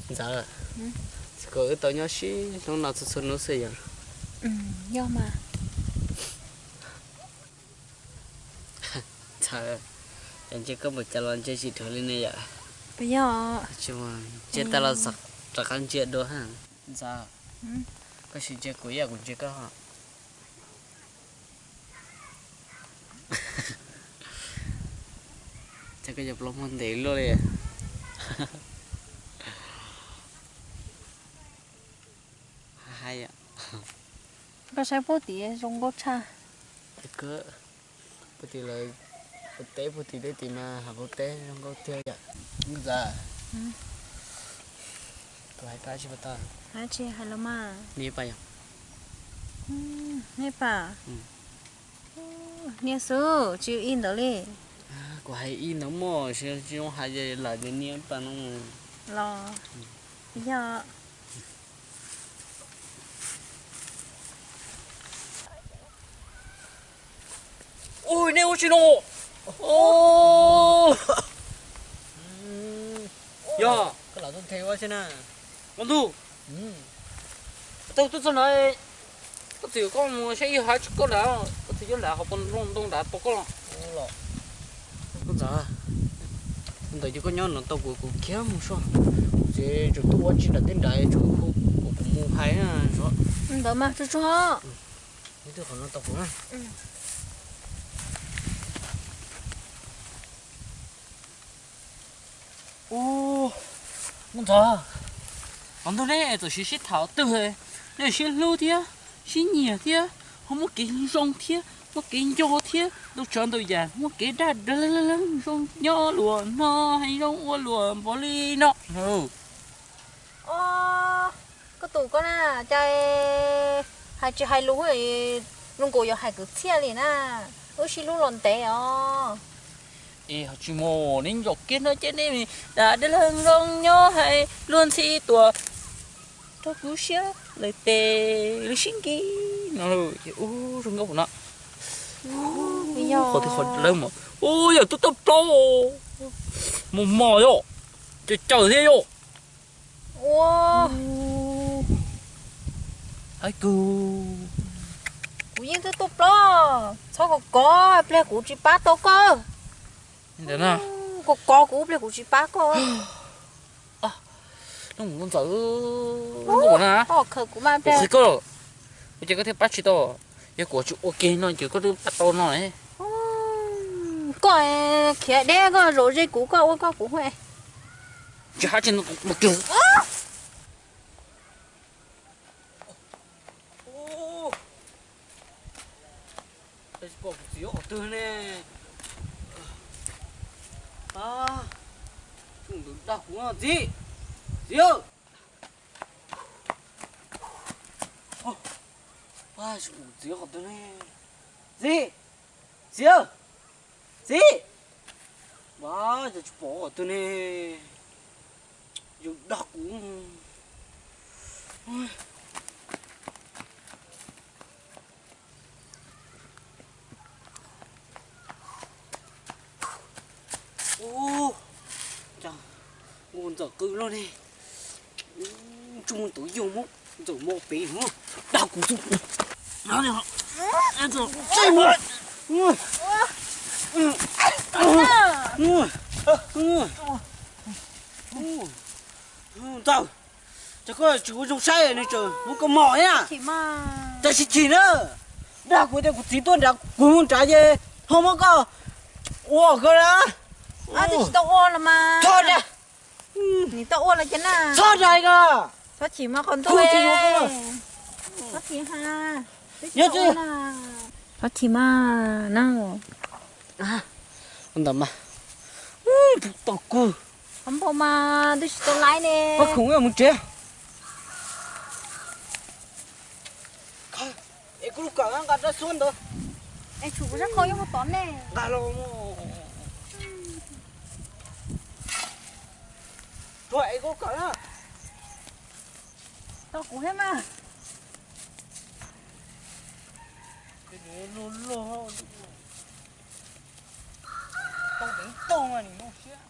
Ntxawm, kuv wb tau nyob sib hlub no txhua txhua hnub xwb yom. Yog mas. Ntxawm, es ntsia koj mus cas los ntsia tsis dhau li ne yom? Puas yog? Ntsia tag los rov qab ntsia dua ha. Ntxawm, koj sim ntsia kuv ib yam kuv ntsia koj. Cas koj cov plaub muag ntev luaj li. Hais, koj saib puag tim zoo nkauj tshaj. Puag tim lawv teb puag tim teb tim mas hais puag teb zoo nkauj tiag yom. Ntxawm, kuv hais koj tsis puas tau. Hais tsis hais los mas. Niam pab yom. Niam pab. Niam xub tsis ib ntawd li. Kuv hais ib ntawd mog, tsis zoo hais ces lawv tias niam pab no. Los yog. Ui, nej ua tsi no? Yog, koj lam tuaj nthe ua tsi na? Ua ntuj, tau tuaj txog no, koj txiv koj mus saib ib hab tsis koj lawm, koj txiv coj lawm ho pom nplooj ntoo nrad tau koj los. Koj ntxawm, ntawd ces koj nyob no tau kuv, kuv khiav mus soj, ces tseem tuaj ua tsi nram tej nrad, tseem hu kuv mus hais na. Ntawd mas tsuag tsuag. Ib tug qhov no tau kuv na. Ub, Nkauj Ntxawm, qhov ntuj nej txawm sib sib tham twg, nej sib hlub thiab, sib nyiam thiab, ho muaj kev zoo thiab, muaj kev nco thiab, ntau tsav ntau yam, muaj kev daj daj zoo nyob luag no, heev zoo ua luag npaum li no. Koj tus koj na, cas hais tsis hais lus, zoo nkaus yuav hais kwv txhiaj li na. Wb sib hlub los ntev os. Es ho tsis mus neb ncaum kiag no ces nej daj daj zoo nyob hais luag ntxhi tuaj rau kuv siab lawm tes lub sib nkis no ces ub zoo nkauj no. Qhov twg qhov lawv mas ub yam tub toj plaub mos mos yom, caws caws thiab yom. Ua, kuv yeej twb tuaj plaub, txhob kov kov pliag kuv tsis pab tau koj. Kov kov kuv pliag kuv tsis pab koj. Nkauj Ntxawm, koj na, kuv qhia koj, ua cas koj thiaj pab tsis tau? Yog kuv tsis ua kiag no ces koj twb pab tau no. Koj khiav deb koj zaum ze kuv, koj ua koj kuv. Tsis hab tsis no kuv kiag. Kuv txiv qhov twg ne? Dag kuv txiv, txiv. Kuv txiv qhov twg ne? Txiv, txiv, txiv. Ua cas tsis pom qhov twg ne? Yus dag kuv. Ub, cas Nkauj Ntxawm qw loj ne? Tsuj mus tus yug muab Ntxawm mos pem no, dag kuv xwb. Ntxawm, cas koj tsis ua zoo saib, nws tseem muab koj mos thiab. Cas tsis chim na, dag kuv tias kuv txiv tuaj nrad, kuv mus nrad ces ho muab koj ua koj na. Twb tsis tau ua los mas. Txhob dag. Nim tau ua los ces na. Txhob dag ko. Txhob chim mas qhov ntuj. Txhob chim ha. Twb tsis tau ua na. Txhob chim mas na. Ntawm mas, tau kug. Qhov npau mas twb tsis tau laib ne. Pab khoom mus tsev. Es kuv lub kawm nqa rab suab ntawd. Es tshuav kuv zaj khau yuav mus tom nej. Nqa los. Tuag es kuv lub kawm na. Tau kuv thiab mas. Loj loj, tau teev tog mas nim no siab.